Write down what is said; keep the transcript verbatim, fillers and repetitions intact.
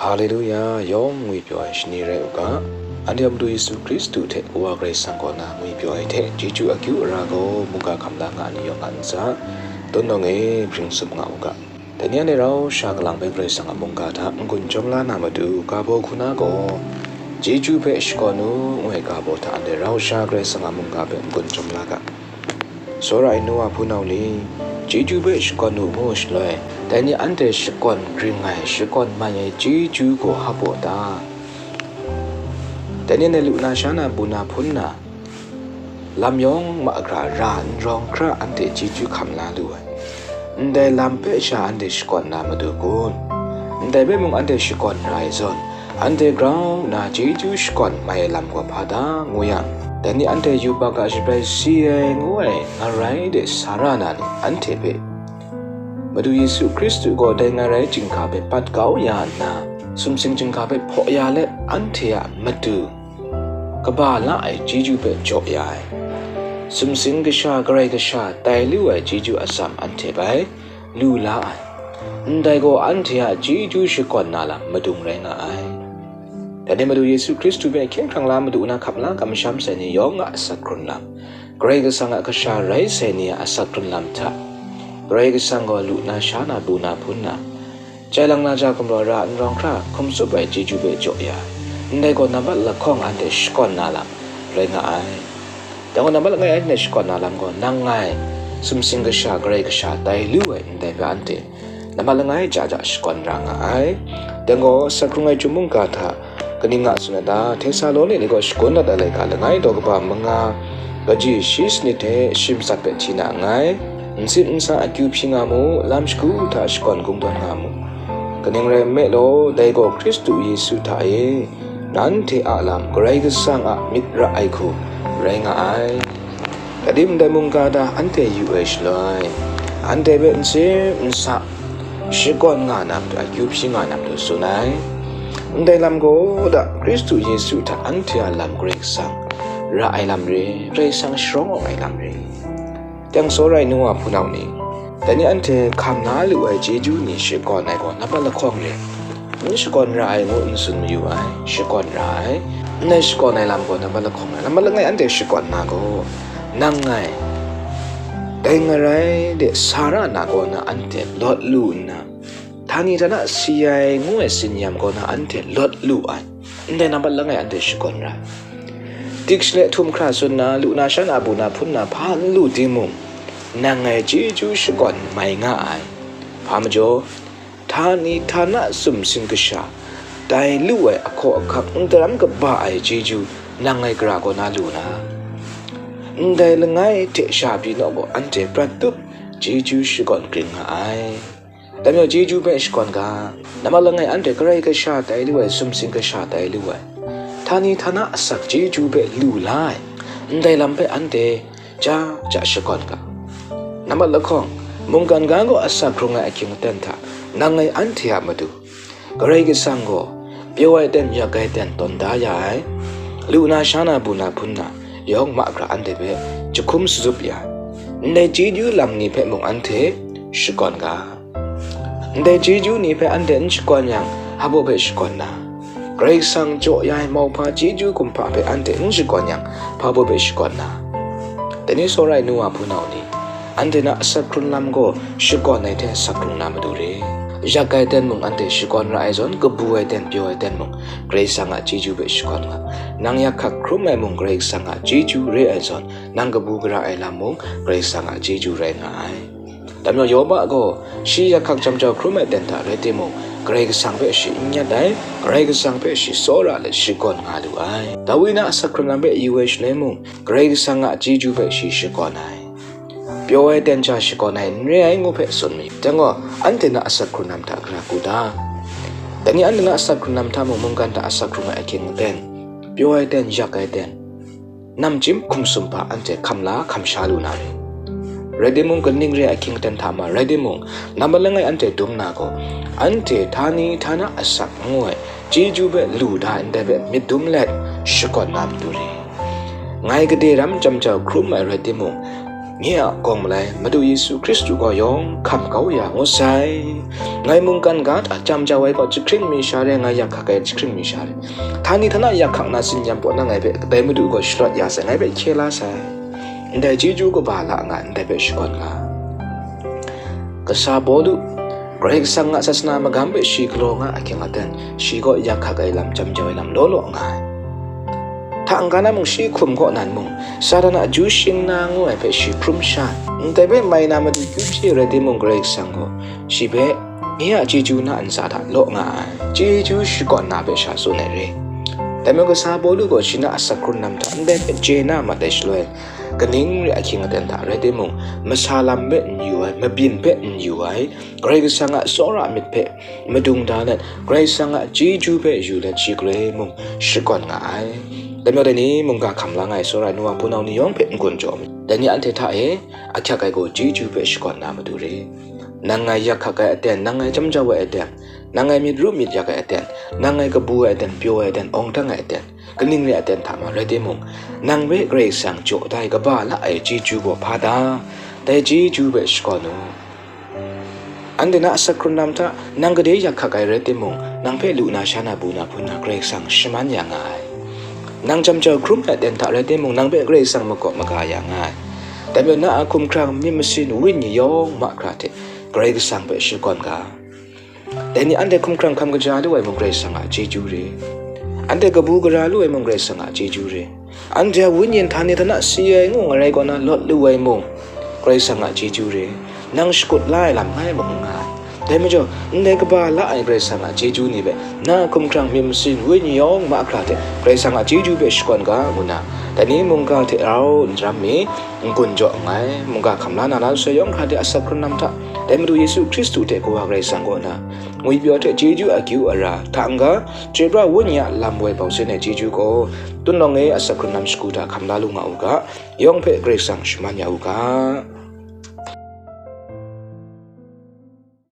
Haleluya, yawng ngwipyaw ai shani rai u ga. Anhte a Madu Yesu Hkristu hte Kawa Karai Kasang kaw na ngwipyaw ai hte chyeju akyu ara gaw mungga hkam la nga ai ni yawng a ntsa, tun nawng e bring tsup nga u ga. Dai ni anhte rau sha kalang hpe Karai Kasang a mungga hta n-gun chyawm la na matu ga baw hku na gaw, chyeju hpe shakawn u, ngu ai ga baw hta anhte rau sha Karai Kasang a mungga hpe n-gun chyawm la ga. Tsawra ai nu wa hpunau ni, chyeju hpe shakawn u ngu shaloi, dai ni anhte shakawn gring ai, shakawn mai ai chyeju gaw hap u ta? Dai ni anhte lu na sha na, bu na hpun na, lam yawng ma gara ra n rawng hkra anhte chyeju hkam la lu ai. Ndai lam hpe sha anhte shakawn na matu kun? Ndai hpe mung anhte shakawn ra ai zawn, anhte grau nna chyeju shakawn mai ai lam gaw hpa ta, ngu yang, dai ni anhte yubak a shabrai si ai ngu ai ngarai de sa ra na ni anhte hpe, Madu Yesu Hkristu gaw dai ngarai chyinghka hpe pat kau ya nna, sumsing chyinghka hpe hpaw ya let, anhte a matu kaba la ai chyeju hpe jaw ya ai, sumsing kasha Karai Kasha tai lu ai chyeju atsam anhte bai lu la ai. Ndai gaw anhte a chyeju shakawn na lam madung rai nga ai. Dai ni Madu Yesu Hkristu hpe hkying hkrang la madu na hkap la kamsham sai ni yawng a asak hkrun lam, Karai Kasang a kasha rai sai ni a asak hkrun lam hta, Karai Kasang gaw lu na sha na, bu na hpun na, chye lang na ja gumraw ra n rawng hkra hkum tsup ai chyeju hpe jaw ya ai. Ndai gaw nambat lahkawng anhte shakawn na lam rai nga ai. Dai gaw nambat langai anhte shakawn na lam gaw, nang ngai, sumsing kasha Karai Kasha tai lu ai ndai hpe anhte nambat langai ja ja shakawn ra nga ai. Dai gaw, asak hkrung ai chyum mungga hta kaning a tsun ai ta? Htesaloni ni gaw shagun dat ai laika langai daw kaba manga, kaji shi sanit hte shi matsat hpe hti na nngai. N sit n sa akyu hpyi nga mu, lam shagu hta shakawn kungdawn nga mu. Kaning rai nme law, dai gaw Hkristu Yesu hta e nanhte a lam Karai Kasang a myit ra ai hku rai nga ai. Kadim dai mungga ta anhte yu ai shaloi, anhte hpe n sit n sa shakawn nga na matu, akyu hpyi nga na matu tsun ai. Ndai lam gaw da, Hkristu Yesu hta anhte a lam Karai Kasang ra ai lam re, Karai Kasang sharawng awng ai lam re. Teng tsawra ai nu wa hpunau ni, dai ni anhte hkam la lu ai chyeju ni shakawn ai gaw nambat lahkawng re. N shakawn ra ai ngu n tsun mayu ai, shakawn ra ai. Ndai shakawn ai lam gaw nambat lahkawng re. Nambat langai anhte shakawn na gaw, nang ngai, dai ngarai de sa ra na kaw na anhte lawt lu nna, htani htana si ai ngu ai tsin-yam kaw na anhte lawt lu ai. Ndai nambat langai anhte shakawn ra ai. Dik shaloi htum hkra tsun na, lu na sha na, bu na hpun na hpa n lu timung, nang ngai chyeju shakawn mai nga ai. Hpa majaw, htani htana sumsing kasha tai lu ai ahkaw ahkak n daram kaba ai chyeju nang ngai gara kaw na lu na, ndai langai hte sha pyi naw gaw anhte prat tup chyeju shakawn gring nga ai. Dai majaw chyeju hpe shakawn ga, nambat langai anhte Karai Kasha tai lu ai, sumsing kasha tai lu ai, htani htana asak chyeju hpe lu la ai, ndai lam hpe anhte ja ja shakawn ga. Nambat lahkawng, mungkan ga gaw asak hkrung ai ahkying aten hta nang ngai anhte a matu, Karai Kasang gaw pyaw ai ten, yak ai ten tawn da ya ai, lu na sha na, bu na hpun na, yawng ma gara anhte hpe jahkum shatsup ya ai, ndai chyeju lam ni hpe mung anhte shakawn ga. Ndai chyeju ni hpe anhte n shakawn yang, hpa baw hpe shakawn na? Karai Kasang jaw ya ai mauhpa chyeju kumhpa hpe anhte n shakawn yang, hpa baw hpe shakawn na? Dai ni tsawra ai nu wa hpunau ni, anhte na asak hkrun lam gaw shakawn ai hte asak hkrung na matu re. Yak ai ten mung anhte shakawn ra ai zawn, kabu ai ten, pyaw ai ten mung Karai Kasang a chyeju hpe shakawn nga. Nang yak hkak hkrum ai mung Karai Kasang a chyeju re ai zawn, nang kabu gara ai lam mung Karai Kasang a chyeju rai nga ai. Dai majaw Yoba gaw shi yak hkak jam jau hkrum ai ten hta rai timung, Karai Kasang hpe shi n nyat ai, Karai Kasang hpe shi tsawra let shakawn nga lu ai. Dawi na asak hkrun lam hpe yu ai shaloi mung, Karai Kasang a chyeju hpe shi shakawn ai. Pyaw ai ten sha shakawn ai n re ai ngu hpe tsun mi, dai gaw, anhte na asak hkrun lam hta gara ku ta? Dai ni anhte na asak hkrun lam hta mung, mungkan hta asak hkrung ai ahkying aten, pyaw ai ten, yak ai ten, namchyim hkum sumhpa anhte hkam la hkam sha lu na ri? Rai timung, kaning re ai ahkying aten hta ma rai timung, nambat langai anhte dum na gaw, anhte htani htana asak ngu ai chyeju hpe lu da ai ndai hpe myit dum let shakawn na matu ri? Ngai gade ram jam jau hkrum ai rai timung, Nye a kawng malai Madu Yesu Hkristu gaw yawng hkam kau ya ngut sai. Ngai mungkan ga hta jam jau ai gaw jahkring mi sha re, ngai yak hkak ai jahkring mi sha re. Htani htana yak hkak na tsin-yam pawt na ngai hpe kadai Madu gaw shalawt ya sai, ngai hpe hkye la sai. Ndai chyeju kaba la nga, ndai hpe shakawn nga. Kasa Pawlu, Karai Kasang a sasana magam hpe shi galaw nga ahkying aten, shi gaw yak hkak ai lam, jam jau ai lam law law nga ai. Hta n-ga na mung, shi hkum kaw nan mung, Satan a ju shing na ngu ai hpe shi hkrum sha, ndai hpe mai na matu kyu hpyi rai timung, Karai Kasang gaw shi hpe nye a chyeju na ntsa hta law nga ai, chyeju shakawn na hpe sha tsun ai re. Dai majaw, kasa Pawlu gaw shi na asak hkrun lam hta ndai hpe chye na mat ai shaloi, kaning re ahkying aten hta rai timung, masa lam hpe n yu ai, mabyin hpe n yu ai, Karai Kasang a tsawra myit hpe madung da let, Karai Kasang a chyeju hpe yu let, shi galoi mung shakawn nga ai. Dai majaw, dai ni mungga hkam la nga ai tsawra ai nu wa hpunau ni yawng hpe n-gun jaw myit. Dai ni anhte hta e ahkyak ai gaw chyeju hpe shakawn na matu re. Nang ngai yak hkak ai aten, nang ngai jam jau ai aten, nang ngai myit ru myit yak ai aten, nang ngai kabu ai aten, pyaw ai aten, awng dang ai aten, kaning re aten hta ma rai timung, nang hpe Karai Kasang jaw da ai kaba la ai chyeju gaw hpa ta? Dai chyeju hpe shakawn u. Anhte na asak hkrun lam hta nang gade yak hkak ai rai timung, nang hpe lu na, sha na, bu na, hpun na Karai Kasang shaman ya nga ai. Nang jam jau hkrum ai aten hta rai timung, nang hpe Karai Kasang makawp maga ya nga ai. Dai majaw, na a hkumhkrang, myit masin, wenyi yawng mahkra hte Karai Kasang hpe shakawn ga. Dai ni anhte hkumhkrang hkam kaja lu ai mung, Karai Kasang a chyeju re. Anhte kabu gara lu ai mung, Karai Kasang a chyeju re. Anhte a wenyi htani htana si ai ngu ngarai kaw na lawt lu ai mung, Karai Kasang a chyeju re. Nang shakut la ai lam ngai mung n nga ai. Dai majaw, ndai kaba la ai Karai Kasang a chyeju ni hpe na hkumhkrang, myit masin, wenyi yawng mahkra hte Karai Kasang a chyeju hpe shakawn ga, ngu na, dai ni mungga hte rau n ram mi, n-gun jaw nngai. Mungga hkam la na, na soi yawng hkra de asak hkrun lam hta, dai Madu Yesu Hkristu hte Kawa Karai Kasang kaw na ngwipyaw hte chyeju akyu ara hta n-ga, chyoi pra wenyi a lam woi bau sin ai chyeju gaw, tunlawng e asak hkrun lam shagu hta hkam la lu nga u ga, yawng hpe Karai Kasang shaman ya u ga.